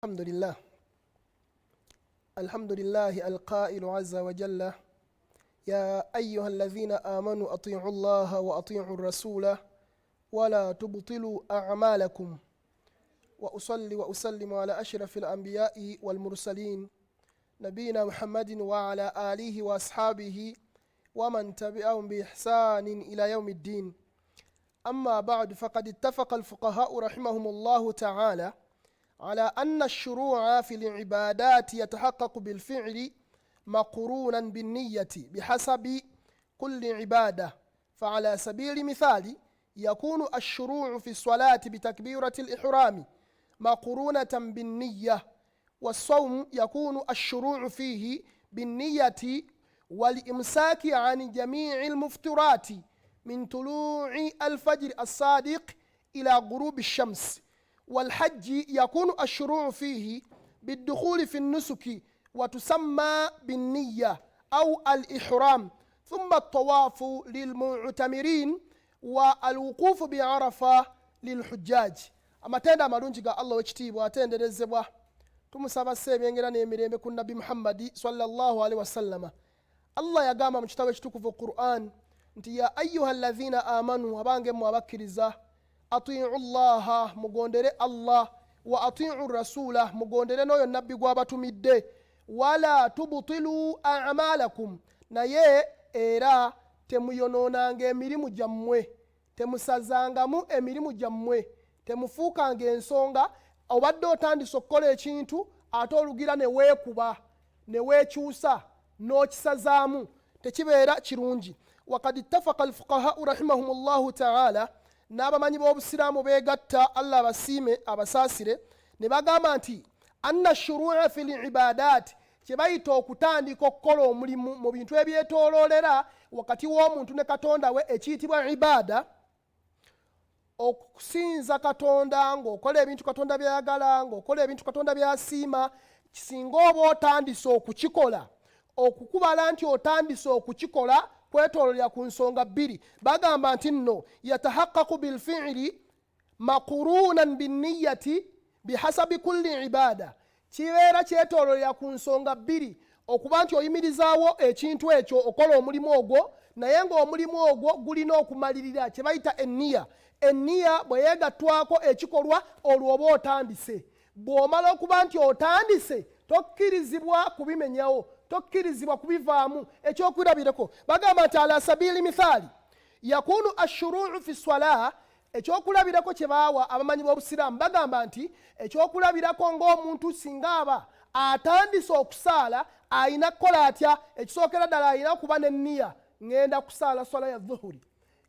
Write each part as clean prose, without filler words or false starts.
الحمد لله، الحمد لله القائل عز وجل: يا أيها الذين آمنوا أطيعوا الله وأطيعوا الرسول ولا تبطلوا أعمالكم. وأصلي وأسلم على أشرف الأنبياء والمرسلين، نبينا محمد وعلى آله وأصحابه ومن تبعهم بإحسان إلى يوم الدين. أما بعد، فقد اتفق الفقهاء رحمهم الله تعالى على أن الشروع في العبادات يتحقق بالفعل مقرونا بالنية بحسب كل عبادة. فعلى سبيل المثال، يكون الشروع في الصلاة بتكبيرة الإحرام مقرونة بالنية، والصوم يكون الشروع فيه بالنية والإمساك عن جميع المفطرات من طلوع الفجر الصادق إلى غروب الشمس، والحج يكون الشروع فيه بالدخول في النسك وتسمى بالنية أو الإحرام، ثم الطواف للمعتمرين والوقوف بعرفة للحجاج. Amatendo amalungi ga Allah wekitiibwa atenderezebwa. Tumusaba ssa ebyengera n'emirembe ku Nabbi Muhammadi sallallahu alaihi wasallama. Allah yagamba mu kitabo ekitukuvu Quran nti: ya ayuha allazina amanu, abange mmwe abakkiriza, atiu llaha, mugondere Allah, wa atiu rasula, mugondere n'oyo nabbi gw'abatumidde, wala tubtilu amalakum, naye era temuyonoonanga emirimu gyammwe, temusazangamu emirimu gyammwe, temufuukanga ensonga. Obadde otandise okukola ekintu, ate olugira ne weekuba ne weekyusa n'okisazaamu, tekibeera kirungi. Wakad ittafaqa alfuqahau rahimahum llahu taala, n'abamanyi b'obusiraamu beegatta, Allah abasiime abasaasire, ne bagamba nti anna shurua fi libaadaati, kye bayita okutandika okukola omulimu mu bintu ebyetooloolera wakati w'omuntu ne Katonda we, ekiyitibwa ibaada, okusinza Katonda ng'okola ebintu Katonda byayagala, ng'okola ebintu Katonda byasiima, singa oba otandise okukikola, okukubala nti otandise okukikola kwetoololera ku nsonga bbiri. Bagamba nti nno yatahaqaqu bilfiili maqurunan binniyati bihasabi kulli ibada, kibeera kyetoololera ku nsonga bbiri, okuba nti oyimirizaawo ekintu ekyo, okola omulimu ogwo, naye ng'omulimu ogwo gulina okumalirira, kye bayita enniya. Enniya bwe yeegattwako ekikolwa, olwo oba otandise. Bw'omala okuba nti otandise, tokkirizibwa kubimenyawo, tokkirizibwa kubivaamu. Ekyokulabirako, bagamba nti ala sabili mithaali yakunu ashuruu fi swala. Ekyokulabirako kye baawa abamanyi b'obusiraamu, bagamba nti ekyokulabirako ng'omuntu singa aba atandise okusaala, ayina kukola atya? Ekisookera ddala, ayina kuba nenniya: ŋŋenda kusaala swala ya dhuhuri,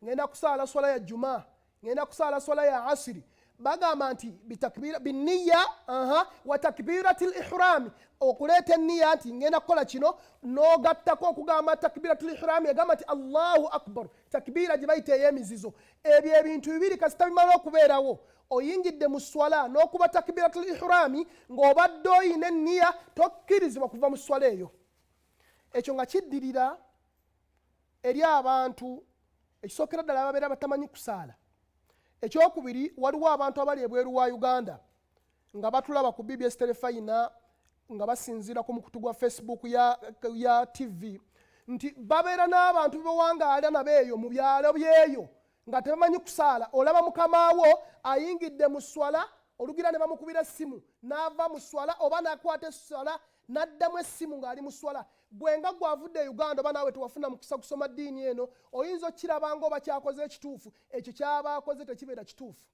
ŋŋenda kusaala swala ya juma, ŋŋenda kusaala swala ya asiri. Bagamba nti biniya wa takbirati lihrami, okuleeta eniya nti ngenda kukola kino, n'ogattako okugamba takbiratu lihrami, egamba nti Allahu akbar, takbira gye bayita ey'emizizo. Ebyo ebintu bibiri kasita bimala okubeerawo, oyingidde mu swala n'okuba takbiratu lihrami ng'obadde oyina eniya, tokkirizibwa kuva mu swala eyo. Ekyo nga kiddirira eri abantu, ekisookera ddala babeera batamanyi kusaala. Ekyokubiri, waliwo abantu abali ebweru wa Uganda nga batulaba ku BBS Terefayina, nga basinziira ku mukutu gwa Facebook ya TV, nti babeera n'abantu bewangaala nabo eyo mu byalo byeyo nga tebamanyi kusaala. Olaba mukamaawo ayingidde mu swala, olugira ne bamukubira essimu n'ava mu swala, oba nakwata eswala n'addamu essimu ng'ali mu swala. Gwe nga gwavudde e Uganda, oba naawe tewafuna mukisa kusoma ddiini eno, oyinza okukirabanga oba kyakoze ekituufu. Ekyo kyaba akoze tekibeera kituufu,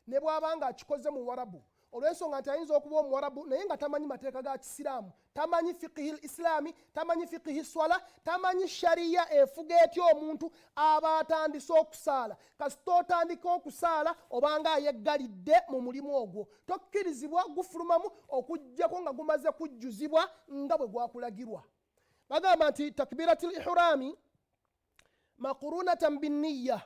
ne bw'aba nga akikoze mu warabu, olw'ensonga nti ayinza okuba omuwarabu naye nga tamanyi mateeka ga kisiraamu, tamanyi fiqihi lislaami, tamanyi fiqihi swala, tamanyi shariya efuga etya omuntu aba atandise okusaala. Kasita otandika okusaala, obanga ayeggalidde mu mulimu ogwo, tokkirizibwa gufulumamu okugjako nga gumaze kujjuzibwa nga bwe gwakulagirwa. Bagamba nti takbirati lihrami maqurunatan binniya,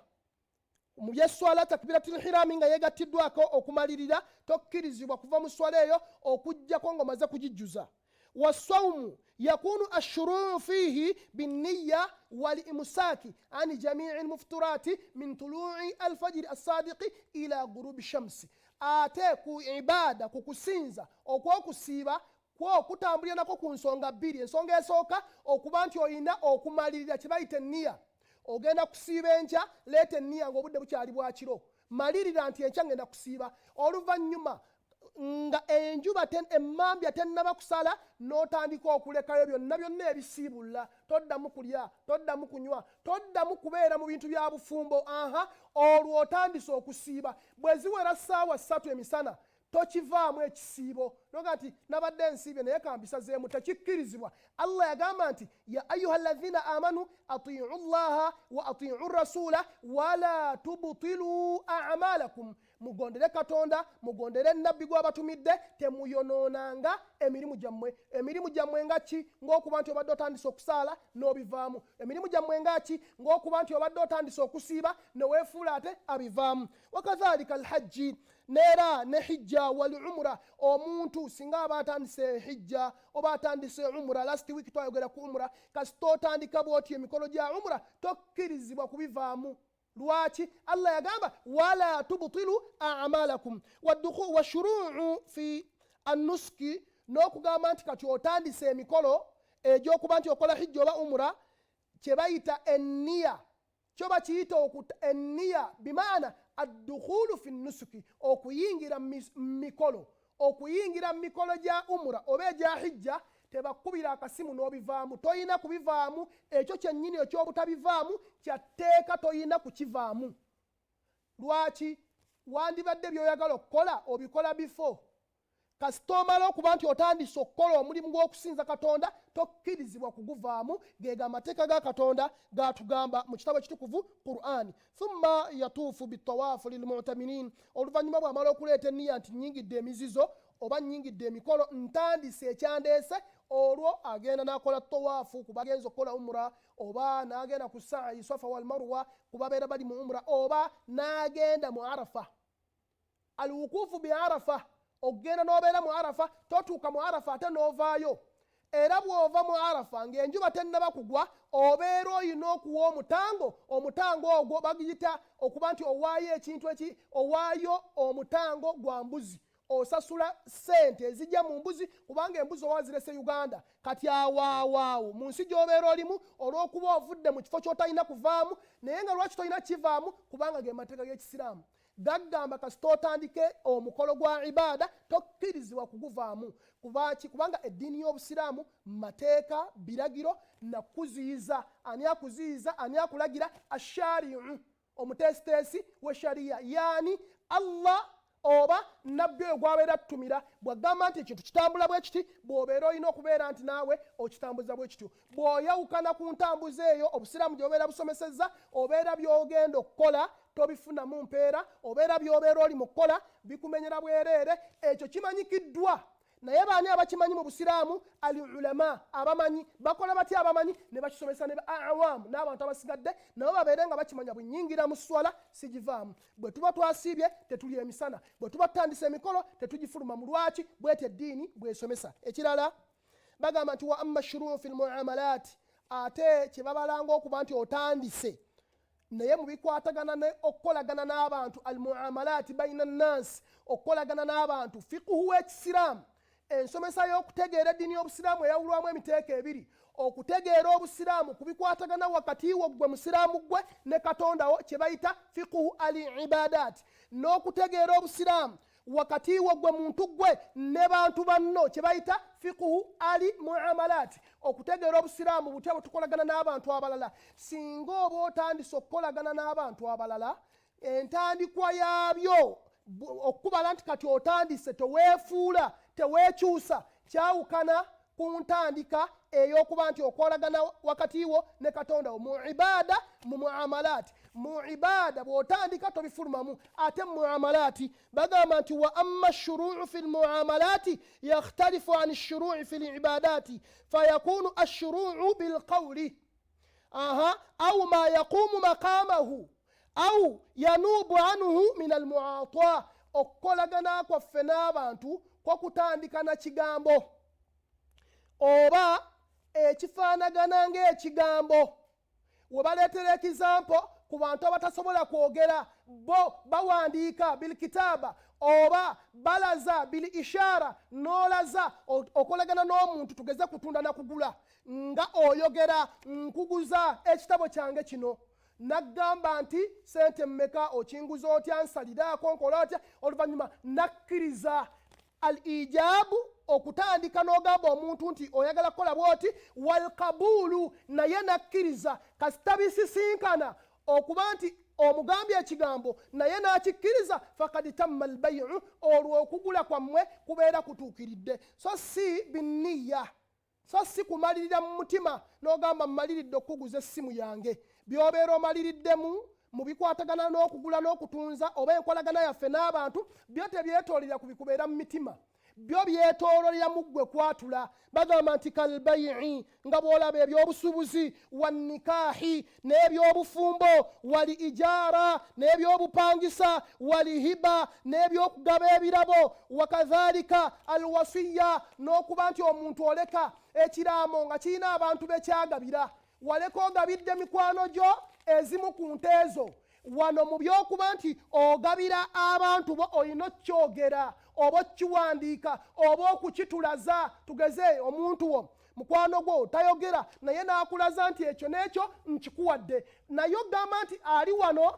mu byeswala takbiratul hirami nga yegattiddwako okumalirira, tokkirizibwa kuva mu swala eyo okugjako ng'omaze kugijjuza. Wasawumu yakunu ashuruu fiihi binniya walimsaaki ani jamii lmufturati min tului alfajiri assadiqi ila gurubi shamsi. Ate ku ibaada, ku kusinza okw'okusiiba kwo kutambulira nako ku nsonga bbiri. Ensonga esooka, okuba nti olina okumalirira, kye bayita enniya. Ogenda kusiiba enkya, leeta enniya ng'obudde bukyali bwa kiro, malirira nti enkya ngenda kusiiba. Oluvannyuma nga enjuba emmambya tennaba kusala, n'otandika okulekayo byonna byonna ebisiibula. Toddamu kulya, toddamu kunywa, toddamu kubeera mu bintu bya bufumbo. Aha, olwo otandise okusiiba. Bwe ziwera ssaawa 3 emisana, tokivaamu ekisiibo noga nti nabadde nsiibye naye kambisazeemu, tekikkirizibwa. Allah yagamba nti ya ayuha llazina amanu atiu llaha wa atiu rasula wala tubtilu amalakum. Mugondere Katonda, mugondere nabbi gwabatumidde, temuyonoonanga emirimu gyammwe. Emirimu gyammwe nga ki? Ng'okuba nti obadde otandise okusaala n'obivaamu. Emirimu gyammwe nga ki? Ng'okuba nti obadde otandise okusiiba neweefuula ate abivaamu. Wakadhalika alhajji, neera ne hijja wal umura. Omuntu singa aba atandise hijja oba atandise umura, last week twayogera ku umura, kasita otandika bwoti emikolo gya umura, tokkirizibwa kubivaamu. Lwaki? Allah yagamba wala tubtilu amalakum. Washuruu fi annuski, n'okugamba nti kati otandise emikolo egyokuba nti okola hijja oba umura, kye bayita enniya, kyo bakiyita enniya, bimaana addukhulu fi nusuki, okuyingira mu mikolo, okuyingira mu mikolo gya umura oba egya hijja. Tebakubira akasimu n'obivaamu, toyina kubivaamu. Ekyo kyennyini ekyobutabivaamu kyatteeka, toyina kukivaamu. Lwaki? Wandibadde byoyagala okukola obikola before. Kasita omala okuba nti otandise okukola omulimu gw'okusinza Katonda, tokkirizibwa kuguvaamu. Gega amateeka ga Katonda gatugamba mu kitabo ekitukuvu Qur'ani. Thumma yatuufu bitawaafu lilmutaminin. Oluvannyuma bw'amala okuleeta enniya nti nyingidde emizizo oba nyingidde emikolo, ntandise ekyandeese, olwo agenda n'akola tawaafu ku bagenza okukola umura, oba n'agenda ku saayi Safa wal Marwa ku babeera bali mu umura, oba n'agenda mu Arafa. Alwukuufu bi Arafa, okugenda n'obeera mu Arafa. Totuuka mu Arafa ate n'ovaayo. Era bw'ova mu Arafa ng'enjuba tennaba kugwa, obeera oyina okuwa omutango. Omutango ogwo bagiyita okuba nti owaayo ekintu eki, owaayo omutango gwa mbuzi, osasula sente ezijja mu mbuzi, kubanga embuzi oba zirese Uganda. Kati awaawaawo mu nsi gy'obeera olimu, olw'okuba ovudde mu kifo ky'otalina kuvaamu. Naye nga lwaki tolina kivaamu? Kubanga ge mateeka g'ekisiraamu gagamba kasita otandike omukolo gwa ibaada, tokkirizibwa kuguvaamu. Kubaki? Kubanga eddiini y'obusiraamu mateeka, biragiro nakuziyiza. Ani akuziyiza? Ani akulagira? Ashariu, omuteesiteesi we shariya, yaani Allah oba nabbi oyo gwabeera tutumira. Bwagamba nti ekintu kitambula bwe kiti, bw'obeera olina okubeera nti naawe okitambuza bwe kityo. Bw'oyawukana ku ntambuza eyo obusiraamu gy'obeera busomesezza, obeera by'ogenda okukola tobifunamu mpeera, obeera by'obeera oli mu kukola bikumenyera bwereere. Ekyo kimanyikiddwa, naye baani abakimanyi mu busiraamu? Al ulama, abamanyi. Bakola batya abamanyi? Ne bakisomesa ne awaamu n'abantu abasigadde nabo babeere nga bakimanya. Bwe mu swala sigivaamu, bwe tuba twasiibye tetulya emisana, bwe tuba tutandise emikolo tetugifuluma mu. Lwaki? Bwetyo eddiini bwesomesa. Ekirala bagamba nti wa amma shuruu fi lmuamalaati, ate kye babalanga okuba nti otandise naye mu bikwatagana ne okukolagana n'abantu, almuamalaati baina nnansi, okukolagana n'abantu. Fiquhu w'ekisiraamu, ensomesa y'okutegeera eddiini y'obusiraamu eyawulwamu emiteeko ebiri: okutegeera obusiraamu ku bikwatagana wakati wo ggwe musiraamu ggwe ne Katondawo, kye bayita fiquhu al ibadaati, n'okutegeera obusiraamu wakati wo gwe muntu gwe ne bantu banno, kye bayita fiquhu ali muamalaati. Okutegeera obusiraamu butya bwe tukolagana n'abantu abalala. Singa oba otandise okukolagana n'abantu abalala, entandikwa yaabyo okukubala nti kati otandise, teweefuula, teweekyusa, kyawukana ku ntandika ey'okuba nti okolagana wakati wo ne Katonda wo mu ibaada. Mu muamalaati, mu ibaada bw'otandika tobifulumamu, ate mu muamalaati bagamba nti wa amma shuruu fi lmuamalaati yakhtalifu an shuruui fi libadaati, fayakunu ashuruu bilqawli, aha, au ma yaqumu maqamahu au yanubu anhu min almuata. Okukolagana kwaffe n'abantu kwokutandika na kigambo oba ekifaanagana ng'ekigambo. We baleetera example ku bantu abatasobola kwogera, bo bawandiika bilkitaaba. Oba balaza bil ishara, n'olaza okolagana n'omuntu, tugeze kutunda na kugula, nga oyogera nkuguza ekitabo kyange kino, naggamba nti sente mmeka, okinguza otya, nsaliraako, nkola otya, oluvannyuma nakkiriza. Al ijabu, okutandika n'ogamba omuntu nti oyagala kukola bwoti, walkabuulu, naye nakkiriza. Kasita bisisinkana okuba nti omugambye ekigambo naye n'akikkiriza, fakad tamma albayiu, olwo okugula kwammwe kubeera kutuukiridde. So si binniya, so si kumalirira mu mutima n'ogamba mmaliridde okukuguza essimu yange. By'obeera omaliriddemu mu bikwatagana n'okugula n'okutunza oba enkolagana yaffe n'abantu, byo tebyetoolera ku bikubeera mu mitima, byo byetoololera mu ggwe kwatula. Bagamba nti kalbaii, nga bw'olaba ebyobusuubuzi, wannikaahi, n'ebyobufumbo, wali ijaara, n'ebyobupangisa, wali hiba, n'ebyokugaba ebirabo, wakadhalika alwasiya, n'okuba nti omuntu oleka ekiraamo nga kirina abantu bekyagabira, waleka ogabidde mikwano gyo ezimu ku nte ezo. Wano mu by'okuba nti ogabira abantu bo, olina okukyogera oba okukiwandiika oba okukitulaza. Tugeze omuntu wo mukwano gwo tayogera, naye n'akulaza nti ekyo n'ekyo nkikuwadde, naye ogamba nti ali wano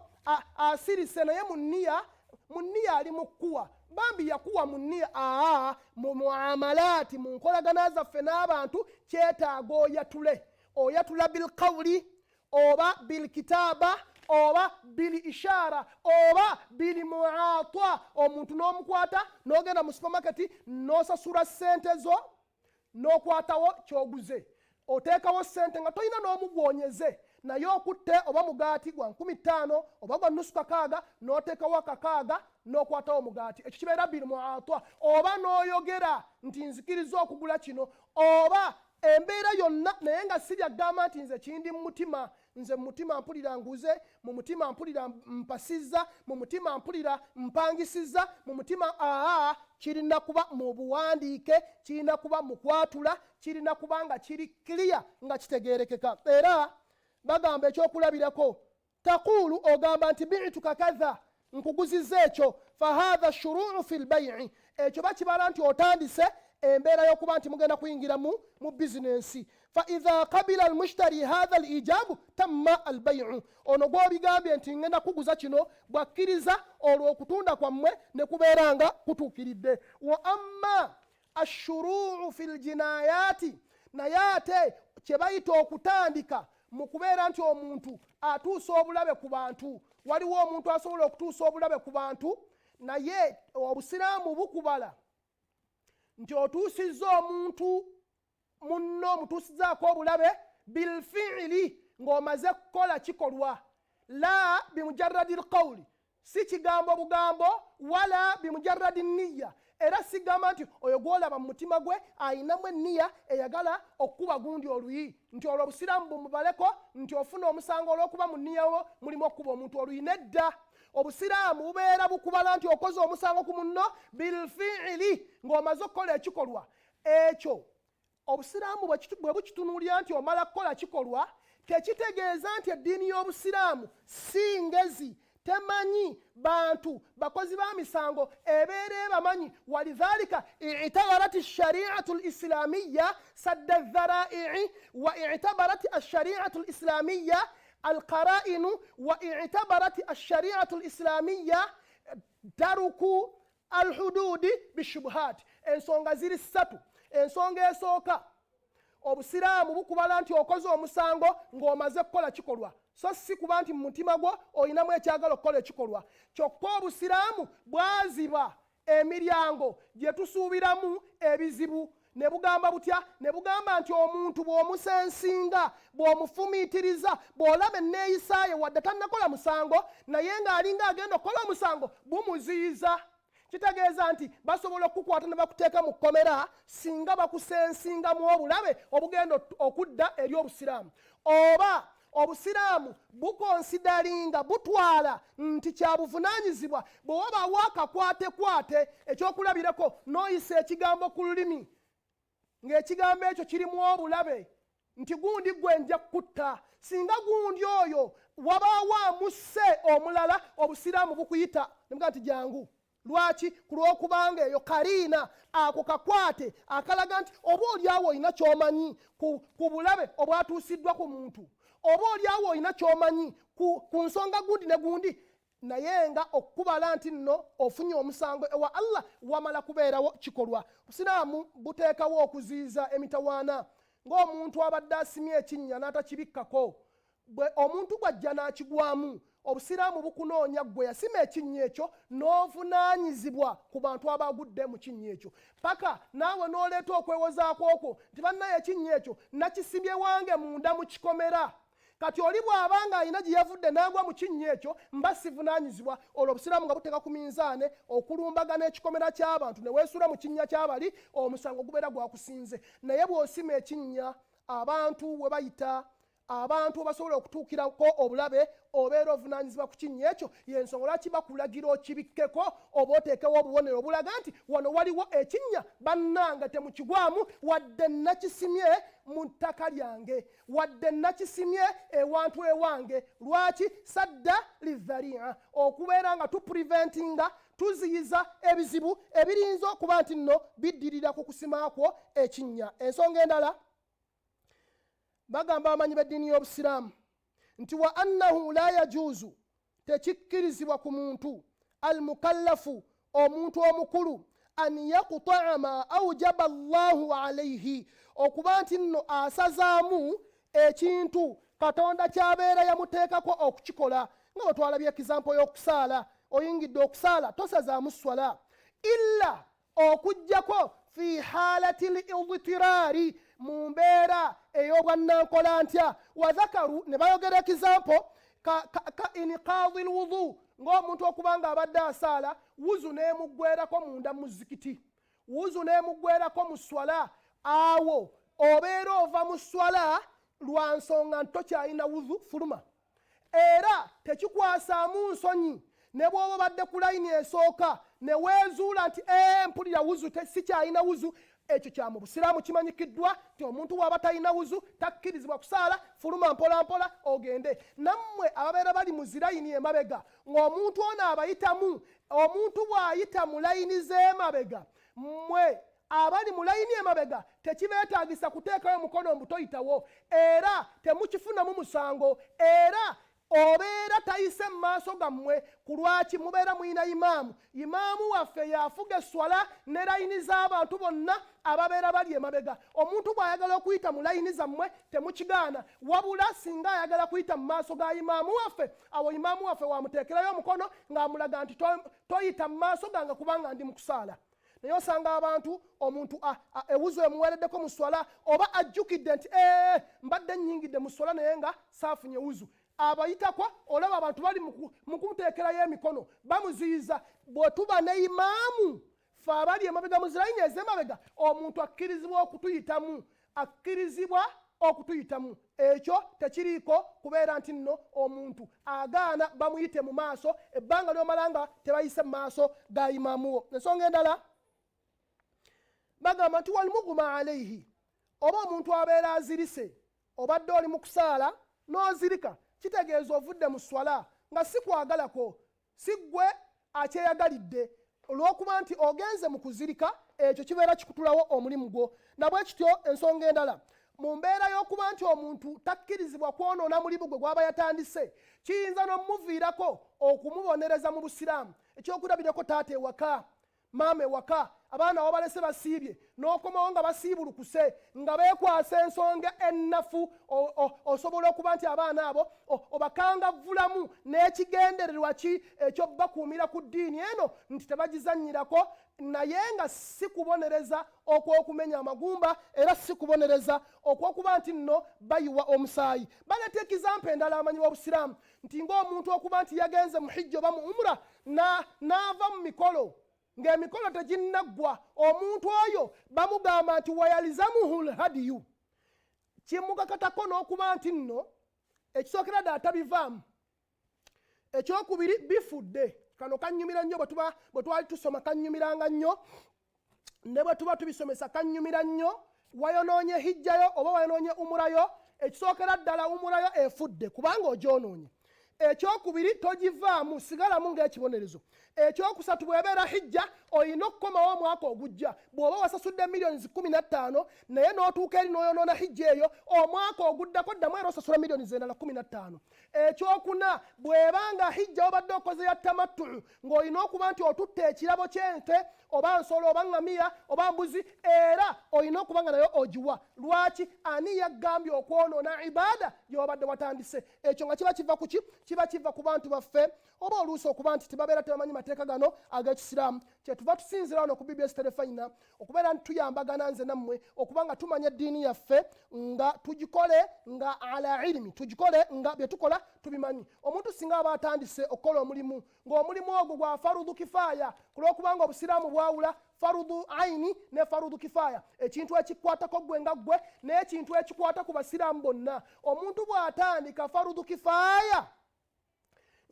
asirise, naye mu nniya ali mu kkuwa, bambi yakuwa mu nniya. Aa, mu muamalaati, mu nkolagana zaffe n'abantu, kyetaaga oyatule. Oyatula bilqawuli oba bilkitaaba oba bili ishara oba bili muatwa. Omuntu n'omukwata n'ogenda mu supamaketi n'osasula ssente zo n'okwatawo kyoguze, oteekawo ssente nga tolina n'omugwonyeze, naye okutte oba mugaati gwa 5,000 oba gwa nusu kakaaga, n'oteekawo akakaaga n'okwatawo omugaati. Ekyo kibeera bili muatwa. Oba n'oyogera nti nzikiriza okugula kino, oba embeera yonna, naye nga si byagamba nti nze kindi mu mutima, nze mu mutima mpulira nguze, mu mutima mpulira mpasizza, mu mutima mpulira mpangisizza, mu mutima. Aa, kirina kuba mu buwandiike, kirina kuba mu kwatula, kirina kuba nga kiri clear, nga kitegeerekeka. Era bagamba ekyokulabirako, taquulu, ogamba nti bituka kadha, nkuguzizza ekyo, fahatha shuruu fi lbaii, ekyo bakibala nti otandise embeera y'okuba nti mugenda kuyingira mu bizinensi. Faidha qabila almushtari hatha alijabu tamma albaiu, ono gwobigambye nti ngenda kuguza kino bwakkiriza, olwo okutunda kwammwe ne kubeera nga kutuukiridde. Wa amma ashuruu fi ljinayaati, naye ate kye bayita okutandika mu kubeera nti omuntu atuusa obulabe ku bantu, waliwo omuntu asobola okutuusa obulabe ku bantu, naye obusiraamu bukubala nti otuusizza omuntu munno, omutuusizaako obulabe bilfiili, ng'omaze kukola kikolwa, la bimujaradi lqawuli, si kigambo bugambo, wala bimujaradi niya. Era sigamba nti oyo gwolaba mu mutima gwe ayinamu enniya eyagala okukuba gundi oluyi, nti olwo obusiraamu bumubaleko nti ofuna omusango olw'okuba mu nniyawo mulimu okukuba omuntu oluyi. Nedda, obusiraamu bubeera bukubala nti okoze omusango ku munno bilfiili, ng'omaze okukola ekikolwa ekyo. Obusiraamu bwe bukitunuulira nti omala kukola kikolwa, tekitegeeza nti eddiini y'obusiraamu si ngezi, temanyi bantu bakozi ba misango, ebeera ebamanyi. Walidhalika itabarat shariatu lislamiya sadda dharaii, wa itabarat ashariatu lislamiya alqarainu, wa itabarat ashariatu lislamiya taruku alhududi bishubuhat. Ensonga ziri ssatu. Ensonga esooka, obusiraamu bukubala nti okoze omusango ng'omaze kukola kikolwa, so si kuba nti mu mutima gwo olinamu ekyagala okukola ekikolwa. Kyokka obusiraamu bwaziba emiryango gye tusuubiramu ebizibu. Ne bugamba butya? Ne bugamba nti omuntu bw'omusensinga, bw'omufumiitiriza, bw'olaba enneeyisaaye, wadde tannakola musango, naye ng'alinga agenda okukola omusango, bumuziyiza. Kitegeeza nti basobola okukukwata ne bakuteeka mu kkomera singa bakusensingamu obulabe obugenda okudda eri obusiraamu. Oba obusiraamu bukonsidalinga, butwala nti kya buvunaanyizibwa bwe wabaawo akakwatekwate. Ekyokulabirako, n'oyisa ekigambo ku lulimi ng'ekigambo ekyo kirimu obulabe nti gundi gwe nja kukutta, singa gundi oyo wabaawo amusse omulala, obusiraamu bukuyita nemugaa nti jangu. Lwaki? Ku lw'okubanga eyo kariina, ako kakwate akalaga nti oba oliawo olina ky'omanyi ku bulabe obwatuusiddwa ku muntu, oba oliawo olina ky'omanyi ku nsonga gundi ne gundi. Naye nga okukubala nti nno ofunye omusango ewa Allah, wamala kubeerawo kikolwa. Obusiraamu buteekawo okuziyiza emitawaana, ng'omuntu abadde asimye ekinnya n'atakibikkako, bwe omuntu bw'ajja n'akigwamu, obusiraamu bukunoonya ggwe yasima ekinnya ekyo n'ovunaanyizibwa ku bantu abagudde mu kinnya ekyo, paka naawe n'oleeta okwewozaako okwo nti bannaye ekinnya ekyo nakisimye wange munda mu kikomera, kati oli bw'aba nga alina gye yavudde n'agwa mu kinnya ekyo, mba sivunaanyizibwa. Olwo obusiraamu nga buteeka ku minzaane okulumbagana ekikomera ky'abantu ne weesuula mu kinnya ky'abali, omusango gubeera gwakusinze. Naye bw'osima ekinnya abantu we bayita, abantu basobola okutuukirako obulabe, obeera ovunaanyizibwa ku kinnya ekyo. Yensonga lwaki bakulagira okibikkeko oba oteekewo obubonero obulaga nti wano waliwo ekinnya, bannange temukigwamu, wadde nakisimye mu ttaka lyange, wadde nakisimye ewantu ewange. Lwaki? Sadda lidharia, okubeera nga tupreventinga, tuziyiza ebizibu ebirinza okuba nti nno biddirira ku kusimaakwo ekinnya. Ensonga endala bagamba abamanyi b'eddiini y'obusiraamu nti wa annahu la yajuuzu, tekikkirizibwa ku muntu almukallafu, omuntu omukulu, an yakutaa ma aujaba Allahu alaihi, okuba nti nno asazaamu ekintu Katonda kyabeera yamuteekako okukikola, nga bwe twalabye ekizampo y'okusaala. Oyingidde okusaala, tosazaamu swala, illa okuggyako fi halati lidtiraari, mu mbeera ey'obwannankola ntya. Wadhakaru, ne bayogera ekizampo ka inqadi lwudu, ng'omuntu okuba nga abadde asaala, wuzu n'emuggwerako munda mu muzikiti, wuzu n'emuggwerako mu swala. Awo obeera ova mu swala lwa nsonga nti tokyalina wuzu, fuluma. Era tekikwasaamu nsonyi ne bw'oba obadde ku layini esooka ne weezuula nti ee mpulira wuzu sikyalina wuzu. Ekyo kya mu busiraamu kimanyikiddwa nti omuntu bw'aba talina wuzu takkirizibwa kusaala. Fuluma mpola mpola ogende. Nammwe ababeera bali mu zirayini emabega, ng'omuntu ono abayitamu, omuntu bw'ayita mu layini z'emabega, mmwe abali mu layini emabega tekibeetaagisa kuteekayo mukono mbu toyitawo, era temukifunamu musango, era obeera tayise mu maaso gammwe. Ku lwaki? Mubeera muyina imaamu. Imaamu waffe yafuga esswala ne layini z'abantu bonna ababeera bali emabega. Omuntu bw'ayagala okuyita mu layini zammwe temukigaana, wabula singa ayagala kuyita mu maaso ga imaamu waffe, awo imaamu waffe wamuteekerayo omukono ng'amulaga nti toyita mu maaso gange kubanga ndi mu kusaala. Naye osanga abantu, omuntu ewuzu emuweereddeko mu swala, oba ajjukidde nti ee mbadde nnyingidde mu swala naye nga saafunye wuzu, abayitako olaba abantu bali mu kumuteekerayo emikono bamuziyiza. Bwe tuba ne imaamu, fe abali emabega mu zirayini ez'emabega, omuntu akkirizibwa okutuyitamu, akkirizibwa okutuyitamu. Ekyo tekiriiko kubeera nti nno omuntu agaana bamuyite mu maaso, ebbanga lyomala nga tebayise mu maaso ga imaamuwo. Ensonga endala bagamba nti walmuguma alaihi, oba omuntu abeera azirise, obadde oli mu kusaala n'ozirika, kitegeeza ovudde mu swala nga si kwagalako, si ggwe akyeyagalidde, olw'okuba nti ogenze mu kuzirika, ekyo kibeera kikutulawo omulimu gwo. Nabwe kityo ensonga endala, mu mbeera y'okuba nti omuntu takkirizibwa kwonoona mulimu gwe gw'aba yatandise, kiyinza n'omuviirako okumubonereza mu busiraamu. Ekyokulabirako, taata ewaka, maama ewaka, abaana wabalese basiibye, n'okomawo nga basiibulukuse nga beekwasa ensonga ennafu, osobola okuba nti abaana abo obakangavvulamu n'ekigendererwa ki eky'obbakuumira ku ddiini eno nti tebagizannyirako, naye nga si kubonereza okw'okumenya amagumba, era si kubonereza okw'okuba nti nno bayiwa omusaayi. Baleeta ekizampa endala amanyi b'obusiraamu nti ng'omuntu okuba nti yagenze mu hijja oba mu umura n'ava mu mikolo ng'emikolo teginnaggwa, omuntu oyo bamugamba nti wayalizamuhu lhadiyu, kimukakatako n'okuba nti nno ekisookera ddala tabivaamu, ekyokubiri bifudde. Kano kannyumira nnyo, bwe twali tusoma kannyumiranga nnyo, ne bwe tuba tubisomesa kannyumira nnyo. Wayonoonye hijjayo oba wayonoonye umurayo, ekisookera ddala umurayo efudde kubanga ogyonoonye. Ekyokubiri, togivaamu, sigalamu ng'ekibonerezo. Ekyokusatu, bw'ebeera hijja olina okukomawo omwaka ogujja. Bw'oba wasasudde miliyoni 15 naye n'otuuka eri n'oyonoona hijja eyo, omwaka oguddako ddamu era osasula miliyoni zendala 15. Ekyokuna, bw'eba nga hijja obadde okoze ya tamattu, ng'olina okuba nti otutte ekirabo ky'ente oba nsolo oba ŋŋamiya oba mbuzi, era olina okuba nga nayo ogiwa. Lwaki? Ani yagambye okwonoona ibaada gyewabadde watandise? Ekyo nga kiba kiva kuki? Kiba kiva ku bantu baffe oba oluusi okuba nti tebabeera tebamanyi mateeka gano ag'ekisiraamu. Kyetuva tusinzira wano ku BBS Terefayina okubeera nti tuyambagana nze nammwe okuba nga tumanya eddiini yaffe, nga tugikole nga ala ilimi, tugikole nga bye tukola tubimanyi. Omuntu singa aba atandise okukola omulimu, ng'omulimu ogwo gwa farudu kifaaya, ku lw'okubanga obusiraamu bwawula farudu aini ne farudu kifaaya, ekintu ekikwatako ggwe nga ggwe n'ekintu ekikwata ku basiraamu bonna. Omuntu bw'atandika farudu kifaaya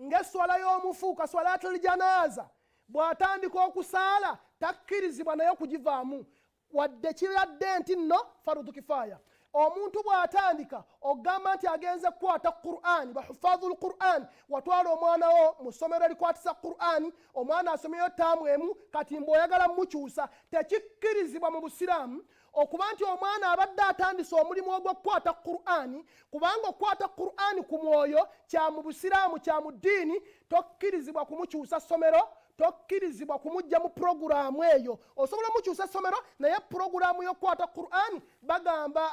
ng'esswala y'omufu, kaswalatul janaaza, bw'atandika okusaala takkirizibwa naye okugivaamu, wadde kiradde nti nno farudu kifaaya. Omuntu bw'atandika okugamba nti agenze kukwata Qur'ani, bahufadhu lquran, watwala omwana wo mu ssomero erikwatisa Qur'ani, omwana asomyeyo taamu emu, kati mbw'oyagala mukyusa, tekikkirizibwa mu busiraamu okuba nti omwana abadde atandise omulimu ogw'okukwata Qur'ani, kubanga okukwata Qur'ani ku mwoyo kya mu busiraamu, kya mu ddiini. Tokkirizibwa kumukyusa ssomero, tokkirizibwa kumujja mu puroguraamu eyo. Osobola omukyusa essomero, naye puroguraamu y'okukwata Qur'ani, bagamba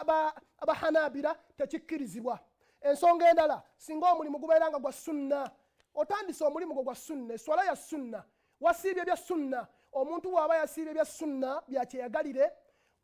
abahanabira, tekikkirizibwa. Ensonga endala, singa omulimu gubeera nga gwa sunna, otandise omulimu gwo gwa sunna, eswala ya sunna, wasiibye bya sunna. Omuntu bw'aba yasiibye bya sunna byakyeyagalire,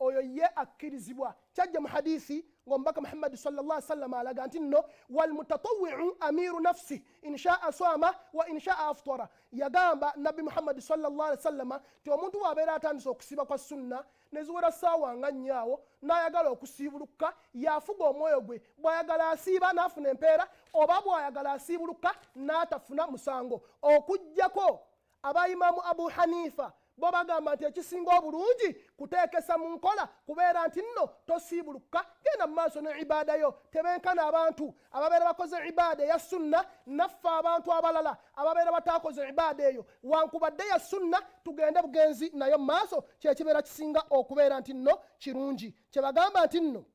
oyo ye akkirizibwa. Kyajja mu hadisi ng'omubaka Muhammadi sallallahu sallam alaga nti nno walmutatawiu amiru nafsi, inshaa swama wa inshaa aftara. Yagamba Nabbi Muhammadi sallallahu alaihi wasallama nti omuntu bw'abeera atandise okusiiba kwa sunna, neziwera ssaawa nga nnyaawo n'ayagala okusiibulukuka, yafuga omwoyo gwe. Bw'ayagala asiiba n'afuna empeera, oba bw'ayagala asiibulukuka n'atafuna musango, okugjako abayimamu Abu Hanifa, bo bagamba nti ekisinga obulungi kuteekesa mu nkola kubeera nti nno tosiibulukuka, genda mu maaso ne ibaada yo. Tebenkana abantu ababeera bakoze ibaada eya sunna naffe abantu abalala ababeera bataakoze ibaada eyo, wankubadde ya sunna, tugende bugenzi nayo mu maaso, kyekibeera kisinga okubeera nti nno kirungi. Kyebagamba nti nno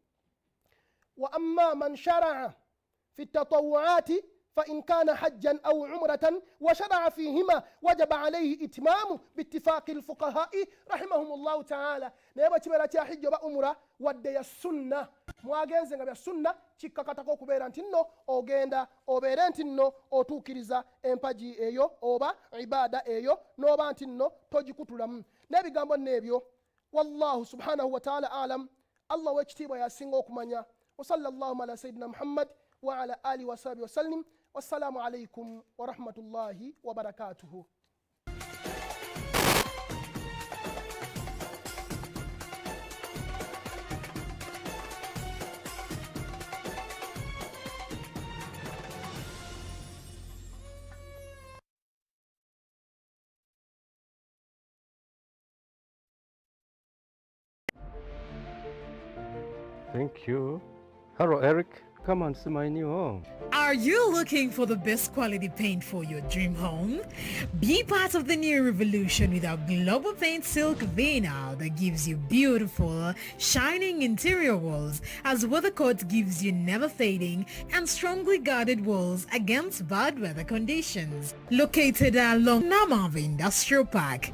wa amma man sharaa fi tatawuati fain kana hajjan au umratan washaraa fihima wajaba alaihi itmamu biitifaqi lfuqahai rahimahum llahu taala. Naye bwe kibeera kya hijja oba umura, wadde ya sunna, mwagenze nga bya sunna, kikkakatako okubeera nti nno ogenda obeere nti nno otuukiriza empagi eyo oba ibaada eyo, n'oba nti nno togikutulamu n'ebigambo nno ebyo. Wallahu subhanahu wataala alam, Allah w'ekitiibwa yasinga okumanya. Wasala llahuma ala sayidina Muhammad waala alihi wasahbihi wasallim. Wassalamu alaikum warahmatullahi wabarakatuhu. Thank you. Hello, Eric. Come and see my new home. Are you looking for the best quality paint for your dream home? Be part of the new revolution with our Global Paint Silk Vinyl that gives you beautiful, shining interior walls, as Weathercoat gives you never fading and strongly guarded walls against bad weather conditions. Located along Namava Industrial Park.